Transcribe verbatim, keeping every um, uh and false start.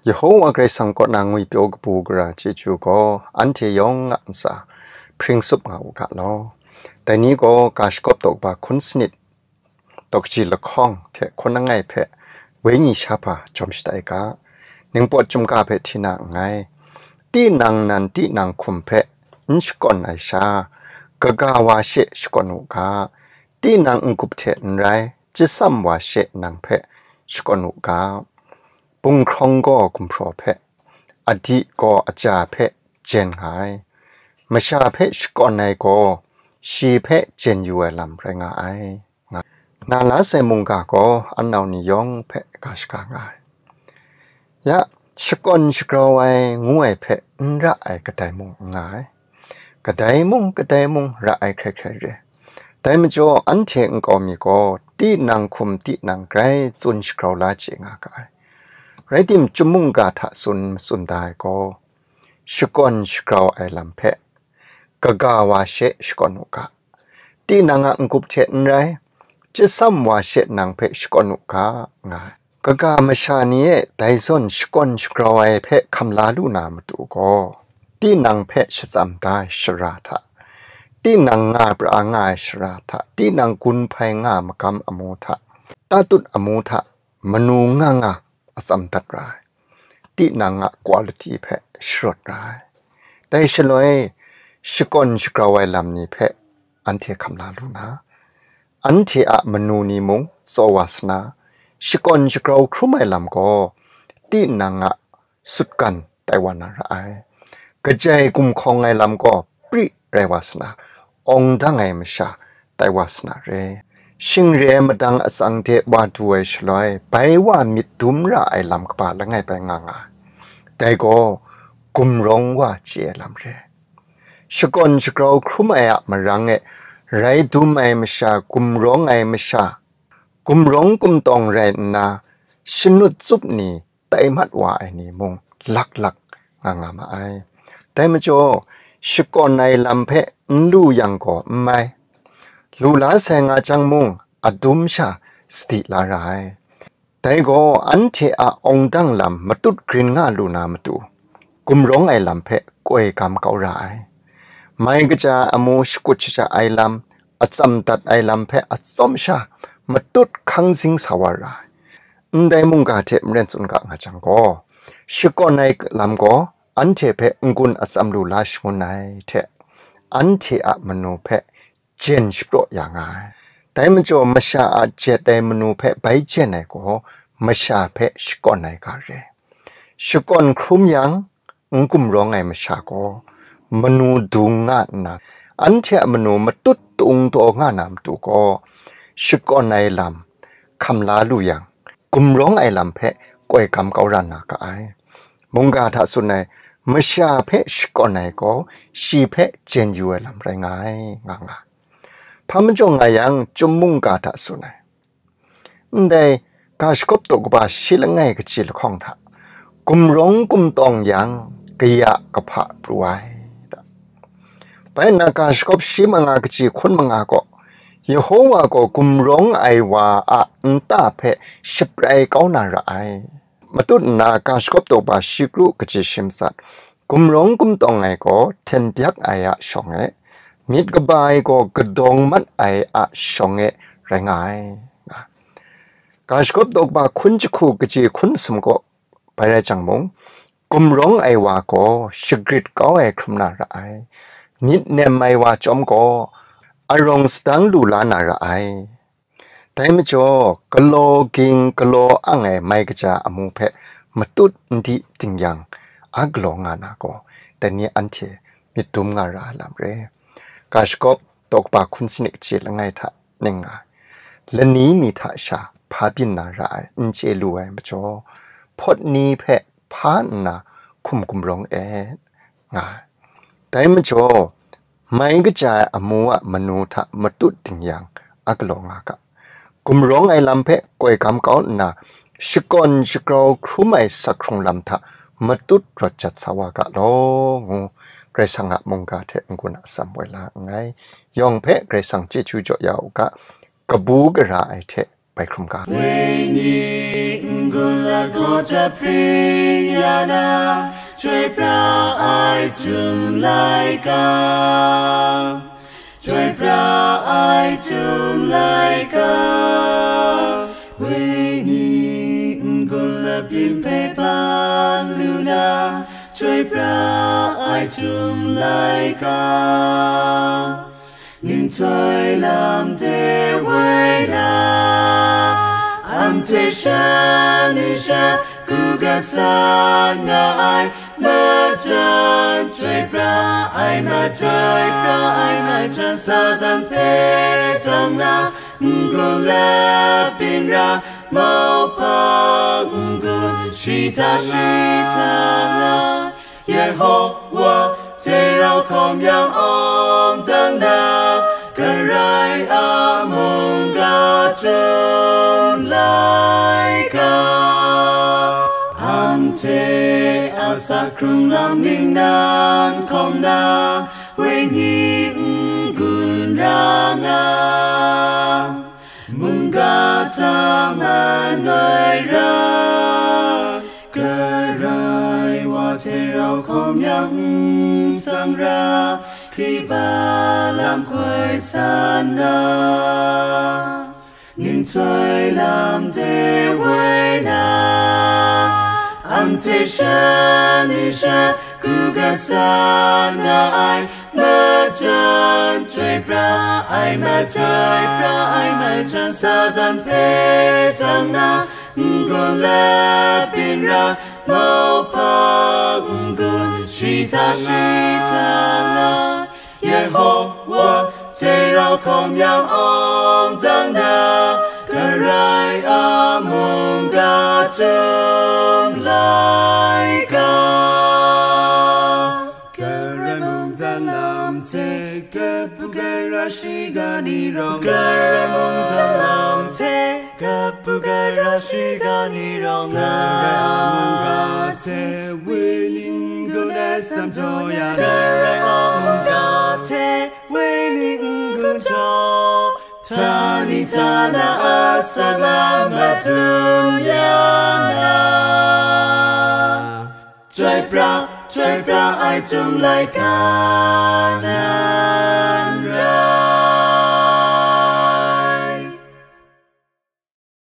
Yehowa Karai Kasang kaw na ngwipyaw kabu gara chyeju gaw anhte yawng a ntsa hpring tsup nga u ga law. Dai ni gaw ga shagawp daw kaba hkun sanit daw kaji lahkawng hte hkun langai hpe wenyi sha hpa jawm shatai ga, ningpawt chyum ga hpe hti na nngai. Tinang nan tinang hkum hpe n shakawn ai sha, kaga wa she shakawn u ga, tinang n-gup hte n rai, chyasam wa she nang hpe shakawn u ga. Bunghkrawng gaw gumhpraw hpe, adi gaw aja hpe jen nga ai. Masha hpe shakawn ai gaw shi hpe jen yu ai lam rai nga ai. Nga, na la sai mungga gaw anau ni yawng hpe ga shaga nga ai. Ya, shakawn shagrau ai ngu ai hpe n ra ai kadai mung n nga ai. Kadai mung, kadai mung ra ai hkrai hkrai re. Dai majaw anhte nkau mi gaw tinang hkum tinang grai tsun shagrau la chye nga ga ai. Rai tim, chyum mungga hta tsun matsun da ai gaw, shakawn shagrau ai lam hpe kaga wa she shakawn u ga, tinang a n-gup hte n rai, chyasam wa she nang hpe shakawn u ga, nga ai. Kaga masha ni e dai zawn shakawn shagrau ai hpe hkam la lu na matu gaw, tinang hpe shatsam da ai shara hta, tinang nga pra nga ai shara hta, tinang gun hpai nga magam amu hta, tatut amu hta, manu nga nga atsam dat ra ai. Tinang a quality hpe sharawt ra ai. Dai shaloi, shakawn shagrau ai lam ni hpe anhte hkam la lu na, anhte a manu ni mung tsaw wa sana, shakawn shagrau hkrum ai lam gaw tinang a sutgan tai wa na ra ai. Kajai gumhkawng ai lam gaw pri rai wa sana, awng dang ai masha tai wa sana re. Shing re ai madang atsang de wa du ai shaloi, bai wa myit dum ra ai lam kaba langai bai nga nga ai. Dai gaw gumrawng wa chye ai lam re. Shakawn shagrau hkrum ai a marang e rai dum ai masha, gumrawng ai masha, gumrawng gumtawng rai nna, shanut tsup ni tai mat wa ai ni mung laklak nga nga ma ai. Dai majaw, shakawn ai lam hpe n lu yang gaw n mai, lu la sai nga jang mung, adum sha sadi la ra ai. Dai gaw anhte a awng dang lam matut grin nga lu na matu, gumrawng ai lam hpe koi gam kau ra ai. Mai kaja amu shakut shaja ai lam, atsam dat ai lam hpe atsawm sha matut hkang zing sa wa ra ai. Ndai mungga hte maren tsun ga nga jang gaw, shakawn ai lam gaw anhte hpe n-gun atsam lu la shangun ai hte, anhte a manu hpe jen shapraw ya nga ai. Dai majaw, masha a jet ai manu hpe bai jen ai gaw, masha hpe shakawn ai ga re. Shakawn hkrum yang, n gumrawng ai masha gaw, manu dung nga nna, anhte a manu matut tung taw nga na matu gaw, shakawn ai lam hkam la lu yang, gumrawng ai lam hpe koi gam kau ra na ga ai. Mungga hta tsun ai, masha hpe shakawn ai gaw, shi hpe jen yu ai lam rai nga ai, nga nga. Hpa majaw nga yang, chyum mungga hta tsun ai. Ndai ga shagawp daw kaba shi langai kaji lahkawng hta, gumrawng gumtawng yang, kaya kahpa pru ai, da. Bai nna, ga shagawp shi manga kaji hkun manga gaw, Yehowa gaw gumrawng ai wa a nta hpe shabrai kau na ra ai. Matut nna, ga shagawp daw kaba shi kru kaji shi matsat, gumrawng gumtawng ai gaw hten byak ai a shawng e, myit kaba ai gaw kadawng mat ai a shawng e rai nga ai. Ga shagawp daw kaba hkun jahku kaji hkun masum gaw bai rai jang mung, gumrawng ai wa gaw shagrit kau ai hkrum na ra ai, myit nem ai wa chyawm gaw arawng sadang lu la na ra ai. Dai majaw, galaw ging, galaw ang ai mai kaja amu hpe matut n di ting yang, a galaw nga na gaw, dai ni anhte myit dum nga ra ai lam re. Ga shagawp daw kaba hkun sanit kaji langai hta ning nga ai, lani mi hta sha hpa byin na ra ai n chye lu ai majaw, hpawt ni hpe hpa nna hkum gumrawng e nga ai. Dai majaw, mai kaja ai amu a manu hta matut ting yang, a galaw nga ga. Gumrawng ai lam hpe koi gam kau nna, shakawn shagrau hkrum ai sak hkrung lam hta matut rawt jat sa wa ga law, ngu Karai Kasang a mungga hte n-gun atsam woi la nngai. Yawng hpe Karai Kasang chyeju jaw ya u ga, kabu gara ai hte bai hkrum ga. Wenyi n-gun lagaw jahpring ya na, chyoi pra ai htum laika. Chyoi pra ai htum laika. Wenyi n-gun labyin hpe ban lu na, chyoi pra ai htum laika. Ninghtoi lam hte woi na, anhte shan ni sha ku ga san nga ai, matan chyoi pra ai, matan chyoi pra ai, matan Satan hpe tang na, n-gun labyin ra, mauhpang n-gun shi hta shi hta na, Yehowa hte rau hkawm yang awng dang na, Karai a mungga htum laika. Anhte a sa hkrung lam ning nan hkawm na, wenyi n-gun ra nga. Mungga hta man ai ra, Karai wa hte rau hkawm yang n sang ra, hkriba lam hkoi san na, ninghtoi lam hte woi na, anhte shan ni sha ku ga san nga ai, matan chyoi pra ai, matan chyoi pra ai, matan Satan hpe tang na, n-gun labyin ra, mauhpang n-gun shi hta shi hta na, Yehowa hte rau hkawm yang awng dang na, Karai a mungga htum laika. Karai mungdan lam hte kabu gara shiga ni rawng, Karai mungdan lam hte kabu gara shiga ni rawng, Karai a mungga hte wenyi n-gun ai sam jaw ya na, Karai a mungga hte wenyi n-gun jaw, htani htana asak lam madun ya na, chyoi pra, chyoi pra ai htum laika na.